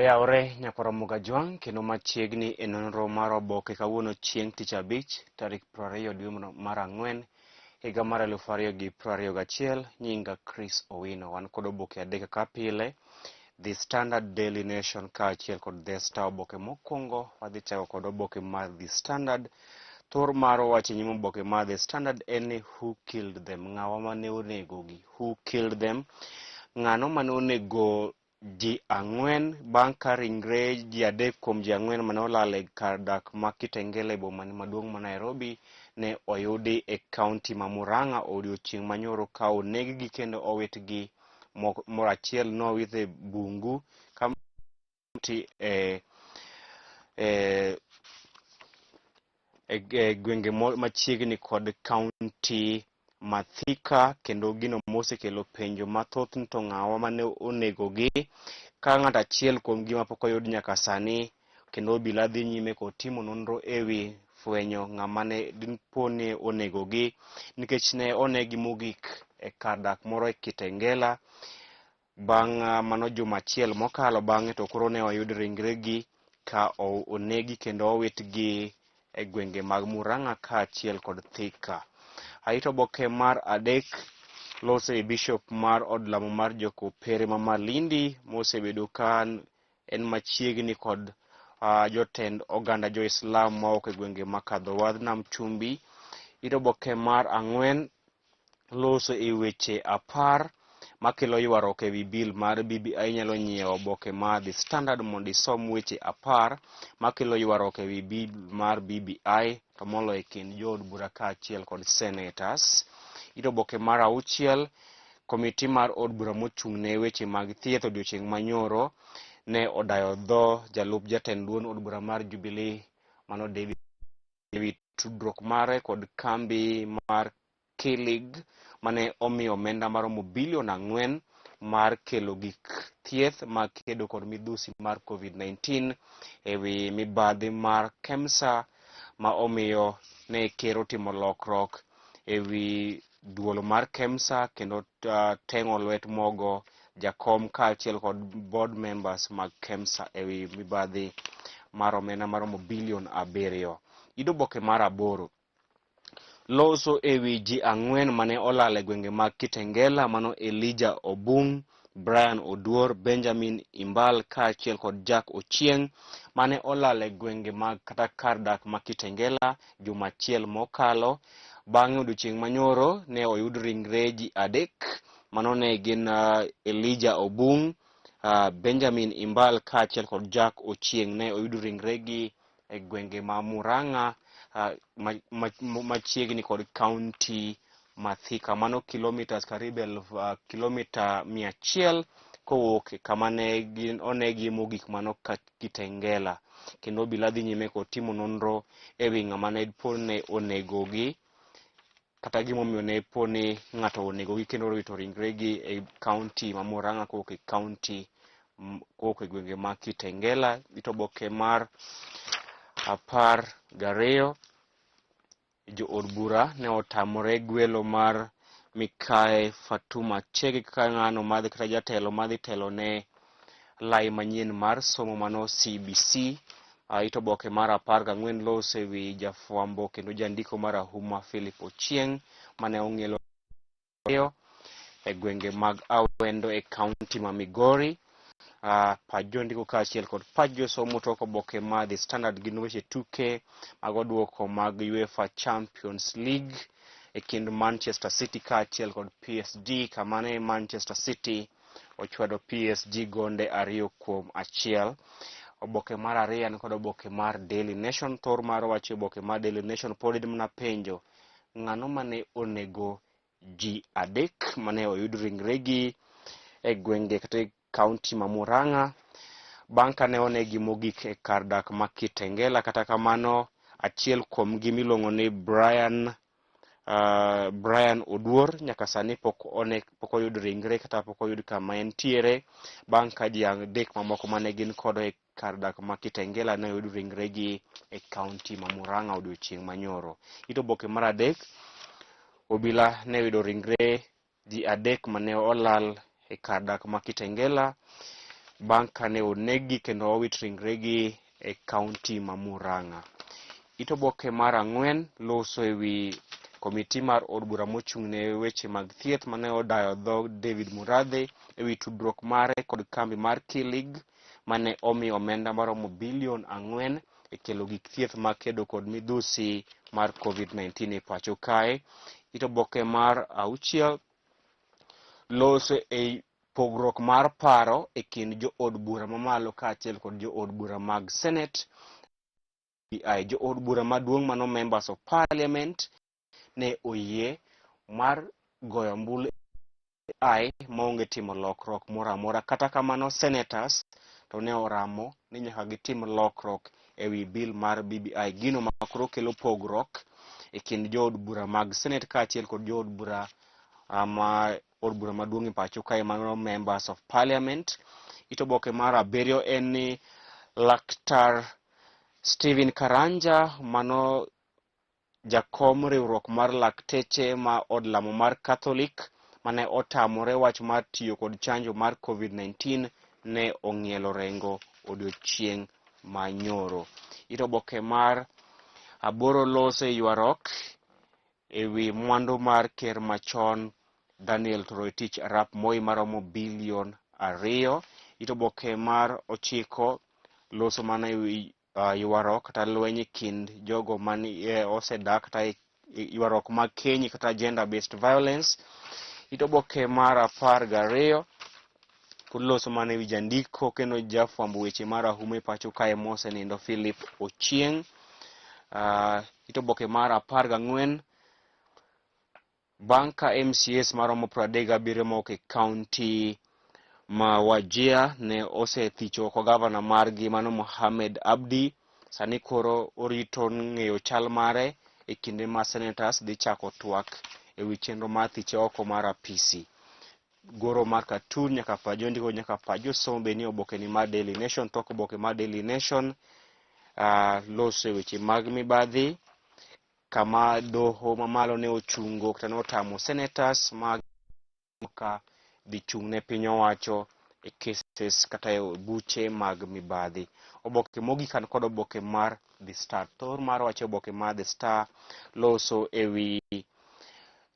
Oyawore nyakwar Ramogi Ajwang' kendo machiegni e nonro mar oboke kawuono chieng' tich abich tarik 20 dwe mar ang'wen higa mar 2021. Nyinga Chris Owino. Wan kod oboke adek kaka pile: The Standard, Daily Nation kaachiel kod The Star. Oboke mokwongo wadhi chako kod oboke mar The Standard. Thor mar wach e nyim oboke mar The Standard en ni "Who killed them?" Ng'awa mane onegogi? Who killed them? Ng'ano mane onego ji ang'wen bang' ka ringre ji adek kuom ji ang'wen mane olal e kar dak ma Kitengela e boma maduong' ma Nairobi ne oyudi e kaunti ma Murang'a odiochieng' manyoro ka oneg-gi kendo owitgi, moro achiel nowit e bungu ka e gwenge machiegni kod kaunti ma Thika, kendo gino mosekelo penjo mathoth ni to ng'awa mane onegogi, ka ng'ato achiel kuom gi mapok oyud nyaka sani, kendo obila dhi nyime kod timo nonro ewi fwenyo ng'ama ne dipo ni onegogi, nikech ne onegi mogik e kar dak moro e Kitengela bang' mano juma achiel mokalo. Bang'e to koro ne oyud ringregi ka onegi kendo owitgi e gwenge mag Murang'a kaachiel kod Thika. Aito oboke mar adek loso e bishop mar od lamo mar Jokopere ma Malindi mosebedo ka en machiegni kod jotend oganda jo-Islam mawuok e gwenge makadho wadh nam chumbi. Ito oboke mar ang'wen loso e weche 10 makelo ywaruok e wi bill mar BBI. Inyalo nyiewo oboke mar The Standard mondo isom weche 10 makelo ywaruok e wi bill mar BBI, to moloyo e kind jood bura kaachiel kod senators. Ito oboke mar auchiel, komiti mar od bura mochung' ne weche mag thieth odiochieng' manyoro ne odayo dho jalup jatend duond od bura mar Jubilee, mano David, ewi tudruok mare kod kambi mar Kilig mane omiyo omenda maromo bilion 4 mar kelo gik thieth mag kedo kod midhusi mar COVID-19, ewi mibadhi mar KEMSA ma omiyo ne ker otimo lokruok ewi duol mar KEMSA kendo teng'o lwet mogo jakom kaachiel kod board members mag KEMSA ewi mibadhi mar omenda maromo bilion 7. Id oboke mar aboro loso ewi ji ang'wen mane olal e gwenge mag Kitengela, mano Elijah Obung', Brian Oduor, Benjamin Imbal kaachiel kod Jack Ochieng' mane olal e gwenge mag kata kar dak ma Kitengela juma achiel mokalo. Bang'e odiochieng' manyoro ne oyud ringre ji adek, mano ne gin Elijah Obung', Benjamin Imbal kaachiel kod Jack Ochieng'. Ne oyud ringregi e gwenge ma Murang'a machiegni kod kaunti ma Thika, mano kilometers karibu kilomita 100 kowuok kama ne gin onegi mogik, mano Kitengela. Kendo obila dhi nyime kod timo nonro ewi ng'ama ne po ne onegogi kata gimomiyo ne po ni ng'ato onegogi kendo orito ringregi e kaunti ma Murang'a kowuok e kaunti kowuok e gwenge ma Kitengela. Ito oboke mar 12, jo od bura ne otamore gwelo mar Mikae Fatuma Chege kaka ng'ano madhi kata jatelo madhi telo ne lai manyien mar somo, mano CBC. Ito oboke mar 14 loso e wi jafwambo kendo jandiko marahuma Philip Ochieng' mane ong'ielo e gwenge mag Awendo e kaunti ma Migori. Pach jondiko kaachiel kod pach josomo. Tok oboke mar The Standard gin weche tuke mag oduoko mag UEFA Champions League e kind Manchester City kaachiel kod PSG, kama ne Manchester City ochwado PSG gonde 2-1. Oboke mar ariyo ni kod oboke mar Daily Nation. Thor mar wach e oboke mar Daily Nation pod en mana penjo ng'ano mane onego ji adek mane oyud ringregi e gwenge kata e kaunti ma Murang'a bang' kane onegi mogik e kar dak ma Kitengela. Kata kamano, achiel kuomgi miluongo ni Brian Oduor nyaka sani pok one, pok oyud ringre kata pok oyud kama entiere, bang' ka ji adek mamoko mane gin kodo e kar dak ma Kitengela ne oyud ringregi e kaunti ma Murang'a odiochieng' manyoro. Ito oboke mar adek, obila ne oyudo ringre ji adek mane olal e kar dak ma Kitengela. bang' kane oneggi kendo owit ringregi e kaunti ma Murang'a. It oboke mar ang'wen loso e wi komiti mar od bura mochung' ne weche mag thieth mane odayo dho David Murathe e wi tudruok mare kod kambi mar Kilig mane omi omenda maromo bilion 4 e kelo gik thieth makedo kod midhusi mar COVID-19 e pacho kae. It oboke mar auchiel loso e pogruok mar paro e kind jood bura mamalo kaachiel kod jood bura mag Senate. Jood bura maduong' mano members of parliament ne oyie mar goyo ombulu ai maonge timo lokruok moro amora. Kata kamano, senators to ne oramo ni nyaka gitim lokruok e wi bill mar BBI, gino ma koro kelo pogruok e kind jood bura mag Senate kaachiel kod jood bura ma od bura maduong' e pacho kae, mano members of parliament. It oboke mar abiriyo en ni Laktar Stephen Karanja, mano jakom riwruok mar lakteche ma od lamo mar Catholic mane otamore wach mar tiyo kod chanjo mar COVID-19, ne ong'ielo rengo odiochieng' manyoro. It oboke mar aboro loso e ywaruok e wi mwandu mar ker machon Daniel Toroitich arap Moi maromo bilion 2. It oboke mar ochiko loso mana e wi ywaruok kata lweny e kind jogo mani osedak kata ywaruok mag keny kata gender based violence. It oboke mar 12 pod loso mana e wi jandiko kendo jafwambo weche marahuma e pacho kae mosenindo, Philip Ochieng. It oboke mar 14, bang' ka MCAs maromo 37 mowuok e kaunti ma Wajir ne osethicho oko gavana margi, mano Mohamed Abdi, sani koro orito ng'eyo chal mare e kinde ma senators dhi chako twak e wi chenro mar thiche oko mar apisi. Goro mar katun nyaka pa jondiko nyaka pa josomo be ni oboke ni mar Daily Nation. Tok oboke mar Daily Nation loso e weche mag mibadhi, kama doho mamalo ne ochungo kata ne otamo senators mag ka dhi chung' ne piny owacho e cases kata e buche mag mibadhi. Oboke mogik an kod oboke mar The Star. Thor mar wach oboke mar The Star loso e wi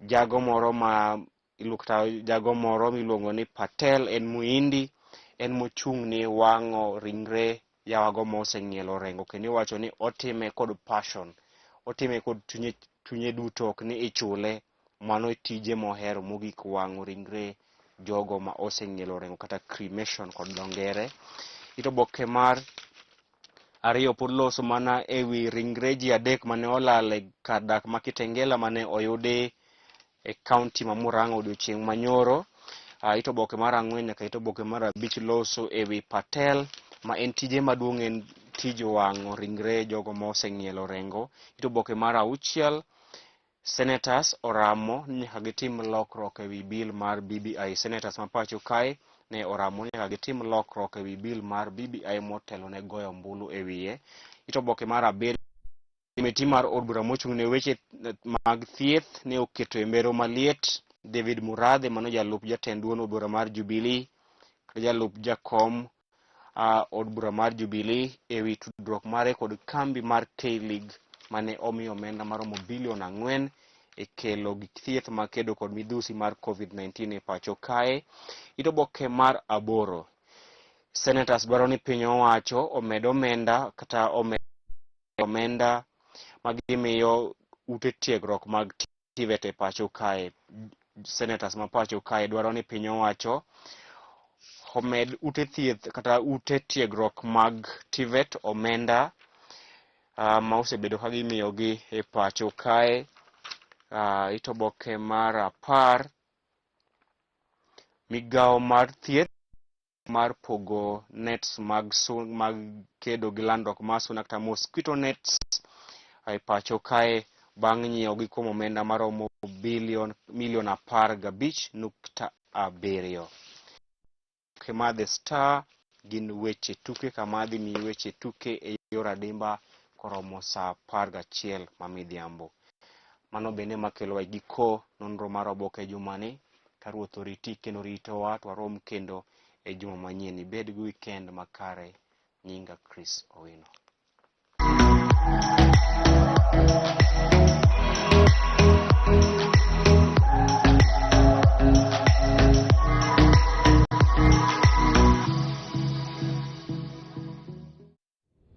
jago moro ma kata jago moro miluongo ni Patel, en Muhindi, en mochung' ni wang'o ringre yawago moseng'ielo rengo, kendo iwacho ni otime kod passion, otime kod chunye, chunye duto, ok ni ichule. Mano e tije mohero mogik, wang'o ringre jogo ma oseng'ielo rengo kata cremation kod dho ngere. It oboke mar ariyo pod loso mana e wi ringre ji adek mane olal e kar dak ma Kitengela mane oyudi e kaunti ma Murang'a odiochieng' manyoro. It oboke mar ang'wen nyaka it oboke mar abich loso e wi Patel, ma en tije maduong' en tij wang'o ringre jogo ma oseng'ielo rengo. It oboke mar auchiel, senators oramo ni nyaka gitim lokruok e wi bill mar BBI. Senators ma pacho kae ne oramo ni nyaka gitim lokruok e wi bill mar BBI motelo ne goyo ombulu e wiye. It oboke mar abiriyo, komiti mar od bura mochung' ne weche mag thieth ne oketo e mbero maliet David Murathe, mano jalup jatend duond od bura mar Jubilee kata jalup jakom od bura mar Jubilee, e wi tudruok mare kod kambi mar K-League mane omiyo omenda maromo bilion 4 e kelo gik thieth makedo kod midhusi mar COVID-19 e pacho kae. It oboke mar aboro, senators dwaro ni piny owacho omed omenda kata omed omenda ma gimiyo ute tiegruok mag TVET e pacho kae. Senators ma pacho kae dwaro ni piny owacho omed ute thieth kata ute tiegruok mag TVET omenda ma osebedo ka gimiyogi e pacho kae. It oboke mar 10, migawo mar thieth mar pogo nets mag kedo gi landruok mar suna kata mosquito nets e pacho kae bang' nyiewogi kuom omenda maromo bilion milion 15.7. Mar The Star gin weche tuke, kama dhi miyi weche tuke e yor adimba koromo saa 11 ma midhiambo. Mano bende makelowa e giko nonro mar oboke jumani. Ka Ruoth oriti kendo ritowa, to warom kendo e e juma manyien. Ibed gi weekend makare. Nyinga Chris Owino.